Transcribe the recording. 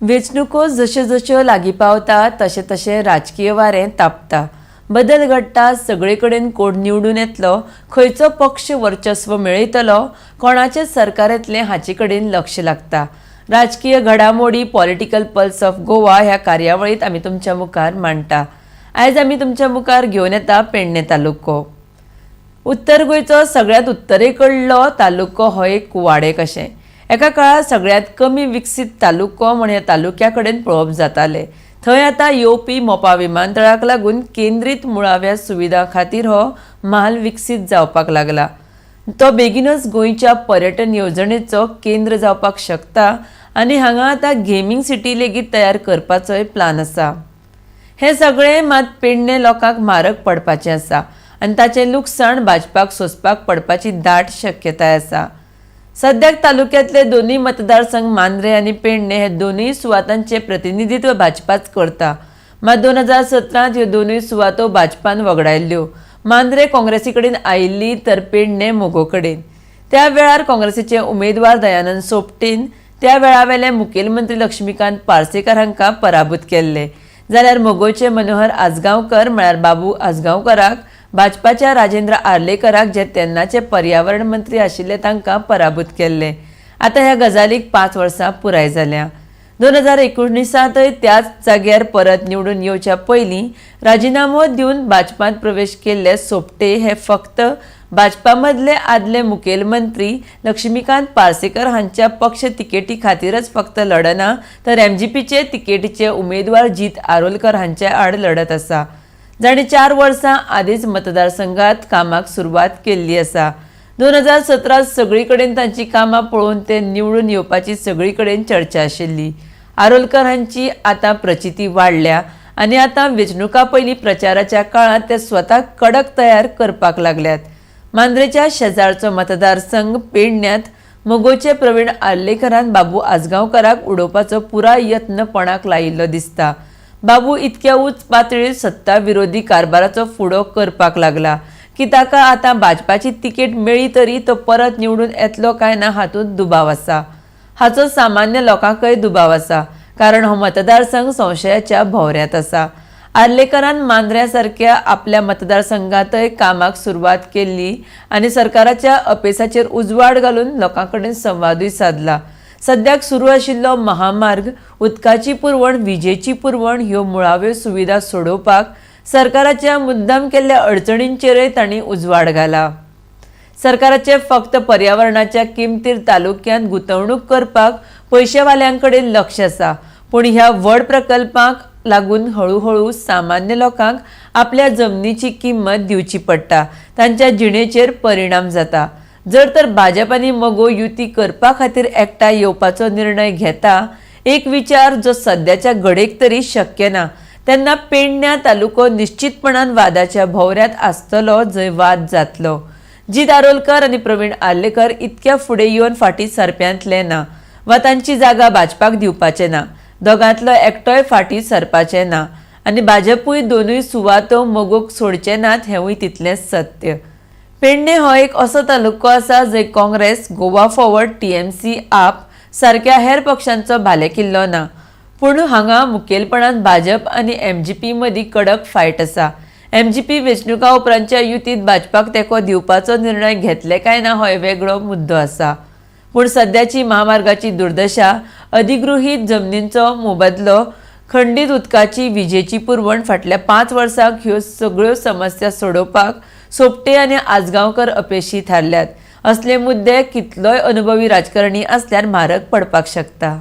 वेंचणुको जश्यो जश्यो लागीं पावता तशें तशें राजकीय वारें तापता. बदल घडटा. सगळे कडेन कोण निवडून येतलो, खंयचो पक्ष वर्चस्व मेळयतलो, कोणाचें सरकार येतलें हाचे कडेन लक्ष लागता. राजकीय घडामोडी पॉलिटिकल पल्स ऑफ गोवा ह्या कार्यावळींत आमी तुमच्या मुखार मांडटा. आयज आमी तुमच्या मुखार घेवन येता पेडणे तालुको. उत्तर गोंयचो सगळ्यांत उत्तरेकडलो तालुको हो एक कुवाडे कशें. एका काळार सगळ्यांत कमी विकसीत तालुको म्हण ह्या तालुक्या कडेन पळोवप जातालें. थंय आतां येवपी मोपा विमानतळाक लागून केंद्रीत मुळाव्या सुविधां खातीर हो म्हाल विकसीत जावपाक लागला. तो बेगीनच गोंयच्या पर्यटन येवजणेचो केंद्र जावपाक शकता आनी हांगा आतां गेमींग सिटी लेगीत तयार करपाचोय प्लान आसा. हें सगळें मात पेडणे लोकांक म्हारग पडपाचें आसा आनी ताचें लुकसाण भाजपाक सोंसपाक पडपाची दाट शक्यताय आसा. सद्याक तालुक्यांतले दोनूय मतदारसंघ, मांद्रे आनी पेडणे, हे दोनूय सुवातांचें प्रतिनिधित्व भाजपाच करता. मात 2017त ह्यो दोनूय सुवातो भाजपान वगडायल्ल्यो. मांद्रे काँग्रेसी कडेन आयिल्ली तर पेडणे मगो कडेन. त्या वेळार काँग्रेसीचे उमेदवार दयानंद सोपटेन त्या वेळावेले मुखेलमंत्री लक्ष्मीकांत पार्सेकर हांकां पराभूत केल्ले, जाल्यार मगोचे मनोहर आजगांवकर म्हळ्यार बाबू आजगांवकराक भाजपाच्या राजेंद्र आर्लेकराक, जे तेन्नाचे पर्यावरण मंत्री आशिल्ले, तांकां पराभूत केल्ले. आतां ह्या गजालीक 5 वर्सां पुराय जाल्या. 2019तय त्याच जाग्यार परत निवडून येवच्या पयलीं राजिनामो दिवन भाजपांत प्रवेश केल्ले सोपटे हे फक्त भाजपा मदले आदले मुखेलमंत्री लक्ष्मीकांत पार्सेकर हांच्या पक्ष तिकेटी खातीरच फक्त लढना, तर एमजीपीचे तिकेटीचे उमेदवार जीत आरोलकर हांच्या आड लढत आसा, जांणी 4 वर्सां आदींच मतदारसंघात कामाक सुरवात केल्ली आसा. 2017 सगळी कडेन तांची कामां पळोवन ते निवडून येवपाची सगळी कडेन चर्चा आशिल्ली. आरोलकर हांची आतां प्रचिती वाडल्या आनी आतां वेंचणुका पयलीं प्रचाराच्या काळांत ते स्वताक कडक तयार करपाक लागल्यात. मांद्रेच्या शेजारचो मतदारसंघ पेडण्यांत मगोचे प्रवीण आर्लेकरान बाबू आजगांवकराक उडोवपाचो पुराय यत्न पणाक लायिल्लो दिसता. बाबू इतक्या उंच पातळीर सत्ता विरोधी कारभाराचो फुडो करपाक लागला की ताका आतां भाजपाची तिकेट मेळ्ळी तरी तो परत निवडून येतलो काय ना हातूंत दुबाव आसा. हाचो सामान्य लोकांकय दुबाव आसा, कारण हो मतदारसंघ संशयाच्या भोवऱ्यांत आसा. आर्लेकरान मांद्र्या सारक्या आपल्या मतदारसंघातय कामाक सुरवात केल्ली आनी सरकाराच्या अपेसाचेर उजवाड घालून लोकां कडेन संवादूय सादला. सद्याक सुरू आशिल्लो महामार्ग, उदकाची पुरवण, विजेची पुरवण ह्यो मुळाव्यो सुविधा सोडोवपाक सरकाराच्या मुद्दाम केल्ल्या अडचणींचेरय तांणी उजवाड घाला. सरकाराचे फक्त पर्यावरणाच्या किमतीर तालुक्यांत गुंतवणूक करपाक पयशेवाल्यां कडेन लक्ष आसा, पूण ह्या व्हड प्रकल्पांक लागून हळुहळू सामान्य लोकांक आपल्या जमनीची किंमत दिवची पडटा, तांच्या जिणेचेर परिणाम जाता. जर तर भाजप आनी मगो युती करपा खातीर एकठांय येवपाचो निर्णय घेता, एक विचार जो सद्याच्या घडेक तरी शक्य ना, तेन्ना पेडण्या तालुको निश्चितपणान वादाच्या भोवऱ्यांत आसतलो, जंय वाद जातलो. जीत आरोलकर आनी प्रवीण आर्लेकर इतक्या फुडें येवन फाटीं सरप्यांतले ना वा तांची जागा भाजपाक दिवपाचे ना. दोगांतलो एकटोय फाटीं सरपाचे ना आनी भाजपूय दोनूय सुवातो मगोक सोडचे नात हेंवूय तितलेंच सत्य. पेडणे हो एक असो तालुको आसा जंय काँग्रेस, गोवा फॉरवर्ड, टीएमसी, आप सारक्या हेर पक्षांचो भालेकिल्लो ना, पूण हांगा मुखेलपणान भाजप आनी एमजीपी मदीं कडक फायट आसा. एमजीपी वेंचणुका उपरांतच्या युतीत भाजपाक तेंको दिवपाचो निर्णय घेतले काय ना होय वेगळो मुद्दो आसा, पूण सद्याची महामार्गाची दुर्दशा, अधिगृहीत जमनींचो मोबदलो, खंडीत उदकाची विजेची पुरवण, फाटल्या 5 वर्सांक ह्यो सगळ्यो समस्या सोडोवपाक सोपटे आनी आजगांवकर अपेशी थारल्यात. असले मुद्दे कितलोय अनुभवी राजकारणी असल्यार म्हारग पडपाक शकता.